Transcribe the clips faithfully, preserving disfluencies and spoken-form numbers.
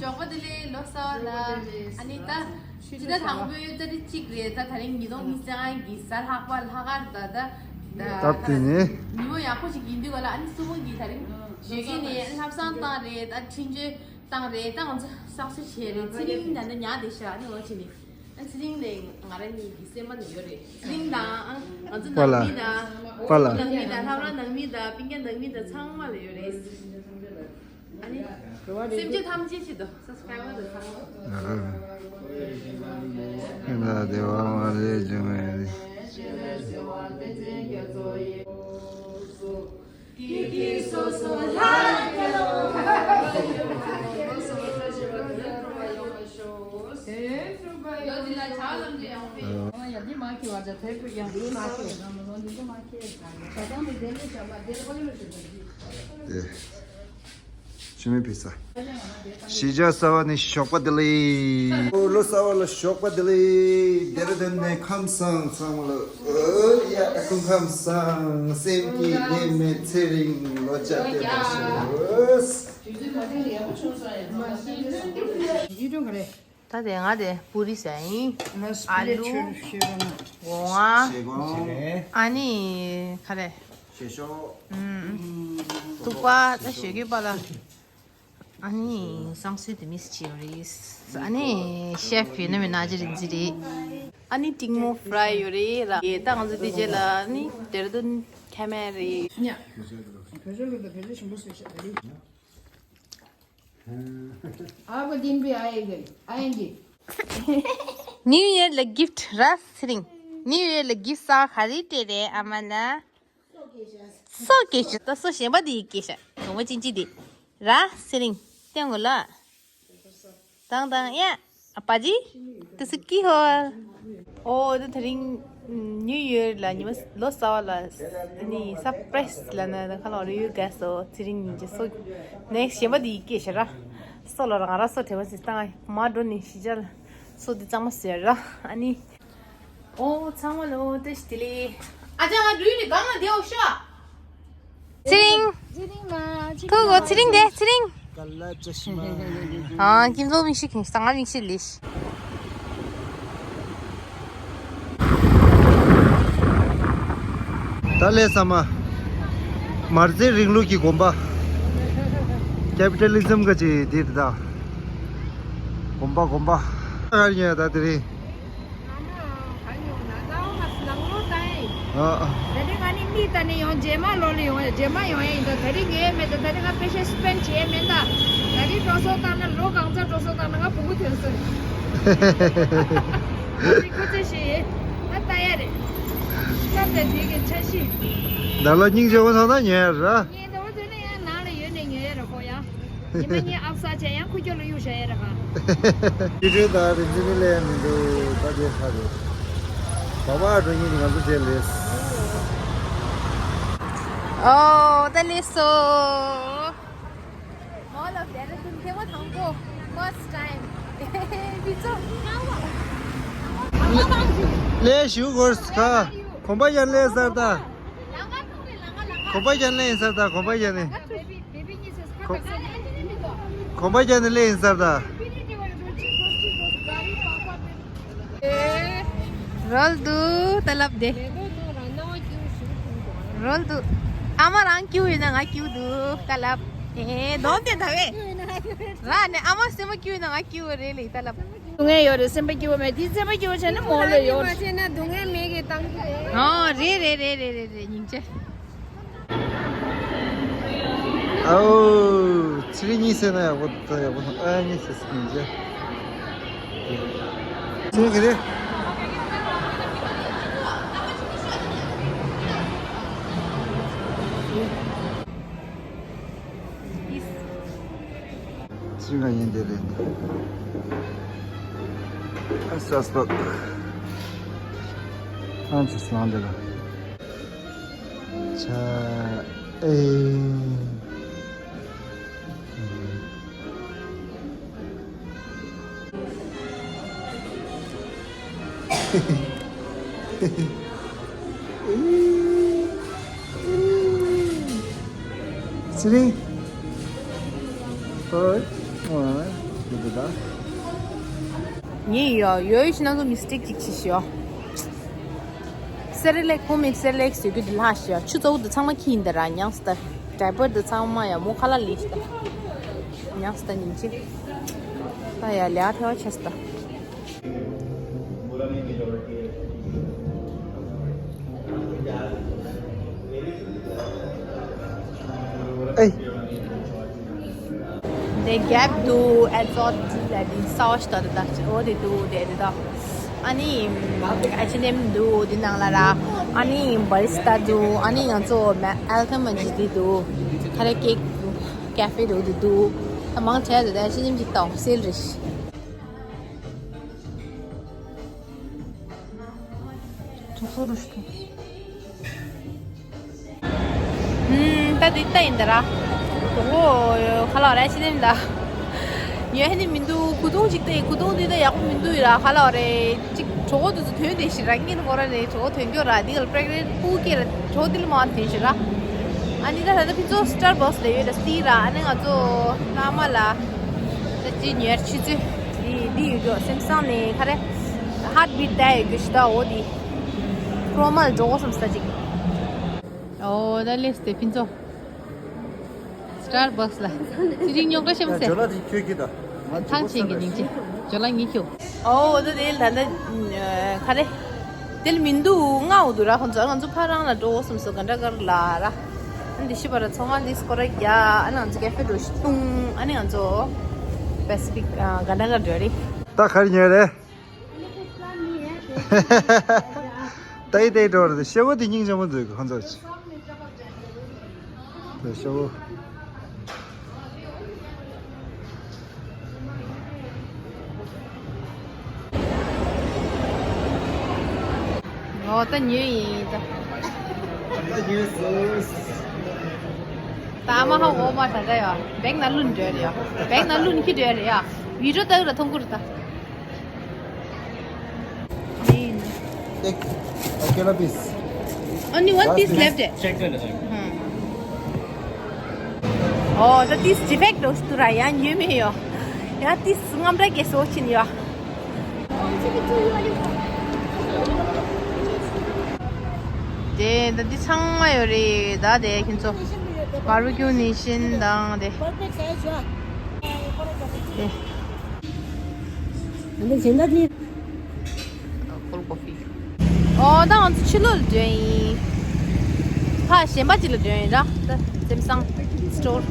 ཞོགས་པ་བདེ་ལེགས། ལོ་གསར་པ་ལ། ཨ་ནི་ད་ཕྱི་ཟླ་དང་པོའི་ཏ་རིག་གཅིག་རེད། ད་དེ་རིང་ཉིས་སྟོང་ཉི་ཤུ་རྩ་ལྔ་གི་གཟའ་ལྷག་པ་ལྷག་དཀར། ད་ད་སྟབས་བདེ་ནི། ཉིན་མོ་ཡག་པོ་ཞིག་ཡིན་དུས་ག་ལ། ཨ་ནི་སྲུ་མོ་གིས་དེ་རིང་ཞོགས་ཀས་ནས་ལྷ་བསང་བཏང་རེད། ད་འཕྲིན་བཅོལ་བཏང་རེད། ད་ང་ཚོ་བསང་གསོལ་བྱས་རེད། ཚེ་རིང་ད་ལྟ་ཉལ་བསྡད་ཤག་ཨ་ནི་འོ་བྱས་ནས། ཨ་ཚེ་རིང་ལས་ང་རང་གཉིས་ཀྱི་སེམས་པ་ལ་ཡོད་རེད། ཚེ་རིང་དང་ཨ་ང་ཚོ་པཱ་ལགས། ནང་མི་དང་། པཱ་ལགས། ནང་མི་དང་། ལྷ་བྲང་ནང་མི་དང་། སྤུན་ཀྱག་ནང་མི་དང་། ཚང་མ་ལ་ཡོད་རེད། ཨ་ནི་སེམས་ཅན་ཐམས་ཅད་ཆེད་དུ་སབ་སི་ཀ་རའེ་བར་དང་ཚང་མ། ཨ། ཨ་ད་བདེ་བ་མ་ལུས་འབྱུང་བའི་རིགས། ཨེ། ཅི་མི་ཕི་ས། གཞིས་ཆགས་གསར་པ་ནས་ཞོགས་པ་བདེ་ལེགས། ཨོ་ལོ་གསར་པ་ལ་ཞོགས་པ་བདེ་ལེགས། ལྡེ་ར་ལྡུན་ནས་ཁམས་བཟང་ཚང་མ་ལ། ཨོ་ཡ་སྐུ་ཁམས་བཟང་། སེམས་ཀྱི་ལས་མེད་ཚེ་རིང་ལོ་བརྒྱ་བདེ་བར་ཤོག་ད་དེ་ང་དེ་པུ་རི་ཟ་ཡིན། ཨ་ལུ། སྒོ་ང་། ཨ་ནི་ག་རེ། ཨུམ། ཐུག་པ་ད་ཞོགས་ཀས་པཱ་ལགས། ཨ་ནི་བསང་གསོལ་དེ་མིས་བྱས་ཡོད་རེད། ཨ་ནི་ཤེཕ་ཡོད་ན་མེད་ན་ཅི་རིག་འཛི་རེད། ཨ་ནི་ཏིང་མོ་ཕ་རའི་ཡོད་རེད་ར། ད་ང་ཚོ་དེ་རྗེས་ལ་ཨ་ནི་ལྡེ་ར་ལྡུན་ཁ་མེད་རེད། བོད་ཆས་ལུགས་དང་བོད་ཆས་ཞིམ་པོ་བཟོས་ཤག་རེད། आपको दिन भी आएगा, आएंगे। New Year ལ་gift ར་ཚེ་རིང་། New Year ལ་gift གསར་པ་ག་རེ་སྤྲད་རེད་ཨ་མ་ལ། སོ་སྐྱེས་ཤག་ད་སོ་གཞན་པ་དེ་སྐྱེས་ཤག་གོང་མ་ཅིན་ཅི་དེ་ར་ཚེ་རིང་། སྟོན་དགོས་ལ། དང་དང་ཡ། ཨ་པ་ཇི། དུ་སུ་ཀི་ཧོ། ཨོ་ད་དེ་རིང་ནིའུ་ཡར་ལ་ཉི་མ་ལོ་གསར་པ་ལ་ནི་སར་པ་རའི་སི་ལ་ན་ད་ཁ་ལོ་རེ་ཡོད་ག་སོ་ཚེ་རིང་ཉིན་གྱི་སོ། ནེག་སི་གཞན་པ་དེ་སྐྱེས་ཤག་ར། སོ་ལོ་ར་ང་ར་སོ་དྲན་པ་ཞིག་བཏང་མ་འགྲོ་ནི་ཤི་ཅལ། སོ་དེ་གཙང་མ་བཟོས་ར་ཨ་ནི། ཨོ་ཚང་མ་ལོ་བཀྲ་ཤིས་བདེ་ལེགས། ཨ་ཅག་ང་འགྲུལ་ནི་གང་ལ་བསྡད་འོ་ཤོག་ཚེ་རིང་། ཐུག་གོ་ཚེ་རིང་དེ་ཚེ་རིང་། ཨ་ཀིམ་ཚོ་མིག་ཤེལ་གིན་ས་ང་མིག་ཤེལ་ལེ་ཤི། ད་ལས་ས་མ། མར་ཟེ་རིང་ལུགས་ཀྱི་དགོན་པ། ཀེ་པི་ཊ་ལི་ཛམ་ག་ཅི་དེ་རེད་ད། དགོན་པ་དགོན་པ། ཨ་ཡ་ད་དེ་རེད། ཨ་ཨ། ད་རིང་ང་ནི་མི་ལྟ་ནས་ཡོང་། རྗེས་མ་ལོ་ལ་ཡོང་ཡ། རྗེས་མ་ཡོང་ཡ་ཡིན་ད། ད་རིང་ངའི་མེད་ད། ད་རིང་ང་པེ་ཤེ་སི་པེན་བྱེད་ཡ་མེད་ད། ད་རིང་འགྲོ་སོང་བཏང་ན་ལོ་གང་ཚ་འགྲོ་སོང་བཏང་ན་ང་བུ་གུ་ཐོན་སོང་། ད་རིང་ཁོ་ཚོས་ཤེས་ཡེ། ང་ལྟ་ཡ་རེད། སྐབས་དེ་དུས་ཀྱི་འཆར་གཞི། ད་ལོ་སྙིང་རྗེ་བོ་ཚང་ད་ཉོ་ཡ་ར། ངས་ད་བ་དུས་ན་ཡང་ནང་ལ་ཡོད་ནས་ཉོ་ཡ་ར་ཁོ་ཡ། ཉི་མ་གཉིས་ཨབ་ས་བྱས་ཡང་ཁུ་ཁྱོ་ལ་གཡུག་བཞག་ཡ་ར་ག་ཡུལ་གྲུ་དང་རིག་འཛིན་ནི་ལས་མི་འདུག་ད་དེ་ཧ་རེད། བ་བ་འགྲོ་ཉིན་ང་ཚོ་དེ་ལས། ཨོ་ད་ལས་སོ། མོ་ལ་ལྡེ་ར་ལྡུན་ཐེངས་མ་དང་པོ། First time. འདི་ཚོ། ལས་ཞུ་གོ་ཁ། གོམ་པ་ཡར་ལས་སར་ད། གོམ་པ་རྒྱག་ནས་ཡིན་ས་ད། གོམ་པ་རྒྱག་ནས། གོམ་པ་རྒྱག་ནས་ལས་ཡིན་ས་ད། རོལ་དུ་ད་ལབ་དེ། རོལ་དུ། ཨ་མ་རང་སྐྱིད་ཡོད་ན་ང་སྐྱིད་འདུག་ད་ལབ། ཨེ་གདོང་དེ་ད་བས། ར་ནས་ཨ་མ་སེམས་པ་སྐྱིད་ཡོད་ན་ང་སྐྱིད་རེད་ལེ་ད་ལབ། སྡུག་བསྔལ་ཡོད་རེད། སེམས་པ་སྐྱིད་པོ་མེད་དེ། སེམས་པ་སྐྱིད་པོ་བྱས་ན་མོ་ལ་ཡོད་རེད། མ་བྱས་ན་སྡུག་བསྔལ་མེད་གི་བཏང་གི་རེད། ཨོ་རེད་རེད་རེད་རེད་རེད་རེད། སྙིང་རྗེ། ཨོ། ཚེ་རིང་གཉིད་སད་ན་ཡག་པོ་ད་ཡག་པོ་ཨ་གཉིད་སད་སྙིང་རྗེ། ཚེ་རིང་གི་རེད། ཚིག་ང་ཡིན་དེ་རེད། ཨ་ས་སྟག་ཨ་ཚ་སང་དེ་ལ་ཆ་ཨེ། ཚེ་རིང་། ཧོ། ཨོ། ངས་ཡོ་ཡོ་ཡོ་ཤི་ན་ཚོ་མི་སི་ཊེག་ཅིག་བྱས་ཤག་སེ་རི་ལེག་ཁོ་མེད་སེ་རི་ལེག་ཟེར་རྒྱུ་དེ་ལྷག་ཤག་ཆུ་གཙོ་བོ་དེ་ཚང་མ་ཁྱི་ཡིན་ད་ར། མྱངས་སི་ད། ཌའི་པར་དེ་ཚང་མ་ཡ་མོ་ཁ་ལག་ལས་ཤི་ད། མྱངས་སི་ད་ཉིན་གཅིག་ད་ཡ་ལས་ཨ་ཐལ་བ་ཆགས་སི་ད། ཨེ། དེ་གེབ་འདུག་ཨེ་ཛོ་ཊི་ལ་དེ་གསར་པ་ཞིག་ད་དེ་ད་འོ་དེ་འདུག་དེ་དེ་ད། ཨ་ནི་ཨེཆ་ཨེན་ཨེམ་འདུག་དེ་ནང་ལ་ར། ཨ་ནི་བྷ་རི་སི་ཊ་འདུག་ཨ་ནི་ང་ཚོ་མེ་ཨེལ་ཐམ་མ་ཇི་དེ་འདུག་ཁ་རེ་ཀེག་ཀེ་ཧྥེ་འདུག་དེ་འདུག་ད་མང་ཆེ་བ་དེ་ད་ཨེཆ་ཨེན་ཨེམ་ཅིག་ད་ཧོལ་སེལ་རེད། ཐུགས་སོ་རུ་ཞིག་ཐུགས། ད་འདི་ལྟ་ཡིན་ད་ར། གྲོགས་པོ་ཁ་ལག་ར་ཅི་ནེམ་ད། ཉོས་ཧེ་ནི་མི་འདུག་ཁུ་ཐུང་ཅིག་ལྟ་ཡི། ཁུ་ཐུང་འདི་ད་ཡག་པོ་མི་འདུག་ཡ་ར། ཁ་ལག་རེ་ཅིག་གྲོགས་པོ་དེ་ཚོ་ཐོན་དེ་ཞིག་ར། ངས་ཁོ་ར་ནས་གྲོགས་པོ་ཐོན་རྒྱུ་ར། འདི་ག་པྲེག་ནེན་ཊི་ཕྲུ་གུ་སྐྱེས་ར། གྲོགས་པོ་འདི་ལ་མ་ཐོན་ཞིག་ར། ཨ་ནི་ད་ད་ལྟ་ཕུན་ཚོགས་སི་ཊར་བྷག་སི་ལ་ཡོད་ད་སི་ཊི་ར། ཨ་ནི་ང་ཚོ་སྔ་མ་ལ་ད་ཅི་ཉོས་ཆུ་ཚོད་འདི་འདི་ཡོད་རྒྱུ་སེམ་སང་ནས་ཁ་རེ་ཧར་བྷིཊ་ལྟ་ཡོད་རྒྱུ་ཞིག་ད། འོ་འདི་ཁོ་རོ་མལ་འགྲོ་དགོས་བསམ་ས་ཅིག་ཨོ་ད་ལེས་ཏེ་ཕུན་ཚོགས་སི་ཊར་བྷག་སི་ལ་ཚེ་རིང་རྙོག་དྲ་ཤམ་སེ། ཇོ་ལ་དེ་ཁྱོད་ཀྱི་ད། ཐང་ཆེན་གྱི་སྙིང་རྗེ། ཇོ་ལ་ངེད་ཁྱོད། ཨོ་ད་དེ་ད་ད་ཁ་རེ་དེ་ལ་མི་འདུག་ང་འུ་འདུག་ར། ཁོང་ཚོ་ང་ཚོ་ཕ་རང་ལ་འགྲོ་དགོས་བསམ་སོ་ག་འདྲ་ག་རུ་ལ་ར། ཨ་འདི་ཤི་བ་ར་ཚོང་ང་ལིས་སྐོར་ར་རྒྱ། ཨ་ང་ཚོ་ཀེ་ཧྥེ་འགྲོ་ཤི་ཏུང་། ཨ་ནི་ང་ཚོ་པེ་སི་ཕིག་ག་འདྲ་ག་འགྲོ་རེད། ད་ག་རེ་ཉོས་རེད། ཏའི་ཏའི་འགྲོ་རེད། ཤེ་བོ་དེ་སྙིང་རྗེ་མོ་འདུག་ཁོང་ཚོ། དེ་ཤེ་བོ། ཨོ་ད་ཉོས་ཡིན་ད། ད་ཉོས་སོང་། ད་མ་ཧ་འོ་མ་ད་ད་ཡ། བེག་ནང་ལུན་འདྲ་ཡ། བེག་ནང་ལུན་ཁྱི་འདྲ་ཡ། བི་ཌིའོ་ལྟ་གི་ར་མཐོང་གི་རེད་ད། एक अकेला piece. Only one piece left. Check कर लेता हूँ। ཨོ་ད་ཏིས་ཌི་ཕེག་ཊི་འདུག་ར། ཡ་ཉོས་མེད་ཡོ། ཡ་ཏིས་རྔམ་དྲག་གེ་སོ་ཕྱིན་ཡོ། དེ་ད་འདི་ཚང་མ་ཡོད་རེད་ད། དེ་ཁྱེད་ཚོ་བར་བི་ཀྱུ་ནེ་ཤན་དང་དེ། དེ། འདི་ཇི་འདྲ་ནི། ཀོལ་ཀོ་ཕི། ཨོ་ད་ང་ཚོ་ཕྱི་ལོགས་ལ་འགྲོ་ཡིན། ཕ་གཞན་པ་ཅིག་ལ་འགྲོ་ཡིན་ར། ད་ཙེམ་སང་སི་ཊོར།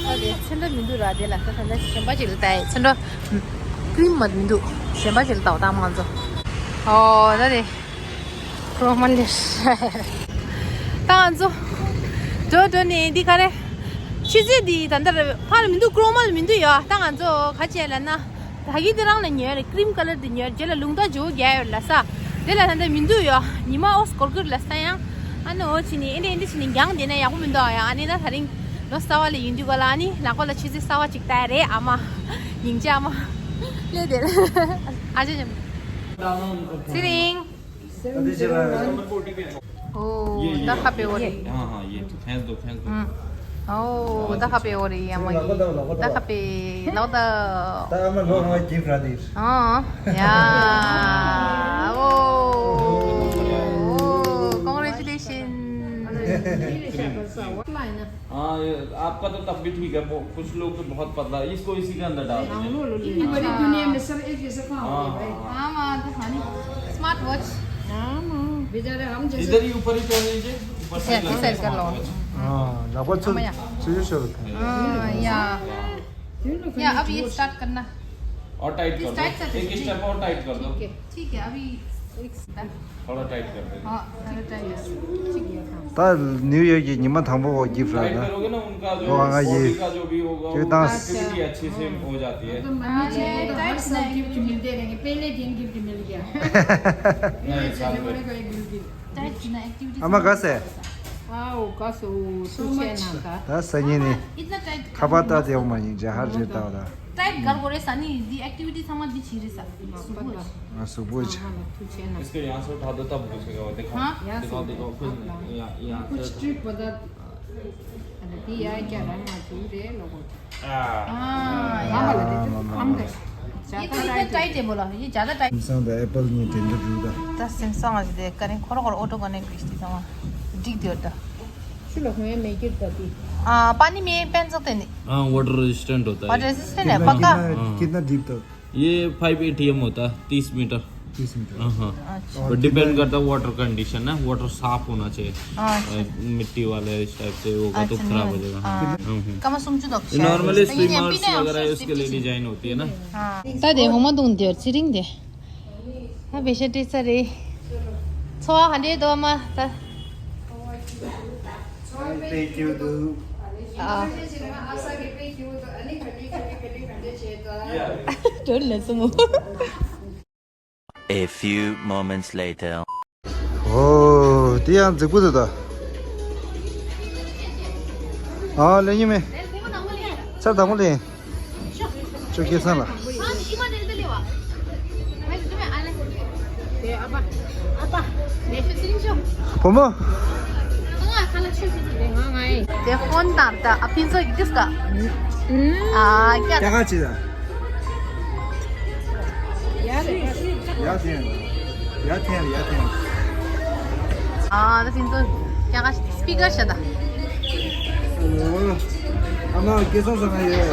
ཨ་དེ་ཚོན་ཁྲ་མི་འདུག་ར། དེ་ལ་ད་ད་གཞན་པ་ཅིག་ལ་ལྟ་ཡི། ཚོན་ཁྲ་ཀྲིམ་མ་མི་འདུག་གཞན་པ་ཅིག་ལ་ལྟ་བ་ད་མང་ཚོ། ཨོ་ད་དེ་ཁྲོ་མ་ལེ། ད་ང་ཚོ་འགྲོ་འགྲོ་ནས་འདི་ག་རེ། ཆུ་ཚོད་འདི་ད་ལྟ་ཕར་མི་འདུག་ཁྲོ་མ་ལ་མི་འདུག་ཡ། ད་ང་ཚོ་ག་བྱས་ལབ་ན། ད་གི་དེ་རང་ལ་ཉོས་རེད། ཀྲིམ་ཀ་ལར་དེ་ཉོས་རེད། རྗེས་ལ་རླུང་རྟ་ཇོ་བོ་རྒྱག་ཡོད་ལ་ས། དེ་ལ་ད་ལྟ་མི་འདུག་ཡོ། ཉི་མ་ཨོ་སྐོར་ཀུར་ལ་ས་ཡང་། ཨ་ནི་འོ་ཕྱིན་ནི་ཨེ་འདྲ་ཨེ་འདྲ་ཕྱིན་ནི་རྒྱང་དེ་ན་ཡག་པོ་མི་འདུག་ཡ། ཨ་ནི་ན་ད་རིང་ལོ་གསར་བ་ལ་ཡིན་དུས་ག་ལ་ཨ་ནི་ལག་པ་ལ་ཆུ་ཚོད་གསར་བ་ཅིག་ལྟ་ཡ་རེད། ཨ་མ་སྙིང་རྗེ། ཨ་མ་ལས་དེ་རེད། ཨ་ཅེ་ཅེ་ཚེ་རིང་། ཨོ་ད་ཧ་པེ་འོ་རེད། हाँ हाँ ये तो फेंक दो फेंक दो। ཨོ་ད་ཧ་པེ་འོ་རེད། ཡ་མ་ཡི་ད་ཧ་པེ་ལོ་ད། ད་ཨ་མ་ལོ་ཧ་གིབ་ར་དེ། ཨོ་ཡ། ཨོ། Congratulations. हाँ ये आपका तो तब भी ठीक है, वो कुछ लोग तो बहुत पतला है, इसको इसी के अंदर डाल दीजिए। इतनी बड़ी दुनिया में सब एक जैसा कहाँ हो गए भाई? हाँ हाँ। हाँ माँ, तो खानी। Smart watch. हाँ माँ। बेचारे हम जैसे इधर ही ऊपर ही पहन लीजिए, ऊपर से सेल कर लो। हाँ, लगभग तो चीजें शुरू कर। हाँ या। या अब ये स्टार्ट करना। और टाइट कर दो। एक स्टेप और टाइट कर दो। ठीक है, अभी एक स्टेप। थोड़ा टाइट कर दो। हाँ, थोड़ा टाइट। ठीक है। ད་ནིའུ་ཡོག་གི་ཉི་མ་དང་པོ་འོ་གིབ་ར་ད། वो आएगा ये। क्यों दांस। अच्छे से हो जाती है। तो मम्मी जी को तो हर साल गिफ्ट मिलते रहेंगे, पहले दिन गिफ्ट मिल गया। नहीं, साल भर। ཨ་མ་དགའ་སེ། ད་སང་ཉིན་ནི་ཁ་པར་ལྟ་དེ་འོ་མ་ཡིན་ཅེ་ཧར་རེད་ལྟ་བ་ད། ཊེབ་ག་རེ་དགོས་རེད་ཟེར་ནི་འདི་ཨེག་ཊི་བི་ཊི་ཚང་མ་འདི་བྱེད་རེད་ཟེར། हाँ, सुबह। इसको यहाँ से उठा दो तब घुसेगा वो, देखो। हाँ? देखो, देखो, कुछ नहीं, यहाँ, यहाँ से। इसको बता। अरे, ये क्या रंग है? तू रे लोगों। हाँ, ये थोड़ा टाइट है बोला, ये ज़्यादा टाइट। इंसान तो एप्पल नहीं टेंडर जूता। दस इंसान आज देख करें, खोरो खोरो ऑटो कनेक्ट किस्ती तमा। दिख दियो दा। शुरू हुए मैं गिर जाती। हाँ, पानी में पहन सकते नहीं। हाँ, वाटर रेजिस्टेंट होता है। वाटर रेजिस्टेंट है, कितना, पक्का? कितना, हाँ। कितना डीप तक? ये फ़ाइव एटी एम होता है, तीस मीटर। तीस मीटर। हाँ, हाँ। अच्छा। और डिपेंड करता है वाटर कंडीशन ना, वाटर साफ होना चाहिए। अच्छा। अ, मिट्टी वाला इस टाइप से होगा तो अच्छा, खराब हो नहीं। जाएगा। हाँ। हम्म, हम्म। कम से कम तो ये नॉर्मली तो ये स्विमर्स वगैरह है, उसके लिए डिजाइन होती है ना। हाँ। ད་དེ་ཧོ་མ་དུང་དེར་ཚེ་རིང་དེ། ད་བེ་ཤ་ཏྲི་ཚ་རེད། འཚོ་བ་ག་འདྲས་འདུག་ཨ་མ་ད། དཔེ་སྐྱིད་པོ་འདུག་ཨ། འགྲོ་ལ་སོང་། A few moments later. ཨོ། དེ་ཡང་རྫིག་པོ་འདུག་ད། ཨ་ལེན་ཉི་མེ། ཚར་དང་པོ་ལེན། ཅོ་སྐལ་བཟང་ལ། བུ་མོ། དེ་ཧོན་དང་ད་ཨ་ཕིན་ཚོ་ཡིག་དིས་ཀ། ཨ་ཀྱ། ཀྱ་ག་ཅི་ད། ཡ་ཐེན། ཡ་ཐེན། ཡ་ཐེན། ཨ་ད་ཕིན་ཚོ་ཀྱ་ག་སྤི་ཀར་ཤ་ད། ཨ་མ་སྐལ་བཟང་བཟང་ང་ཡོད།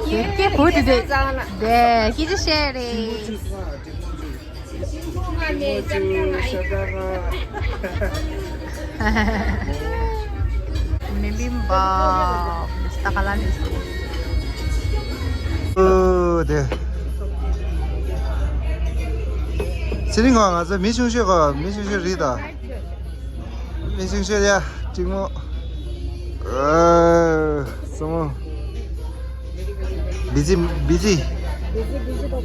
ཀྱེ་ཀྱེ་བུ་དེ་དེ་དེ་ཀྱེ་ཅི་བཤད་རེད། མི་བིམ་པ་སྟ་ག་ལ་ནི་སུ། ཨོ་དེ། ཚེ་རིང་ང་ང་ཚོ་མི་ཆུང་ཤོས་ག་མི་ཆུང་ཤོས་རེད་ད། མི་ཆུང་ཤོས་ཡ་གཅིག་མོ། ཨ་སོ་མོ། Busy, busy,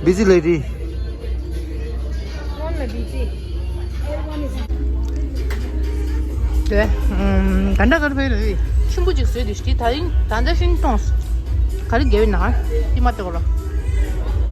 busy lady. དེ་ག་འདྲ་ག་རེ་ཕེ་རེད། ཆུན་པོ་ཅིག་བཟོས་དུས་དེ་ད་ཡིན་ད་ལྟ་ཤིང་གཏོང་ག་རེ་རྒྱབ་ཡིན་ན་དེ་མ་གཏོགས་ལ།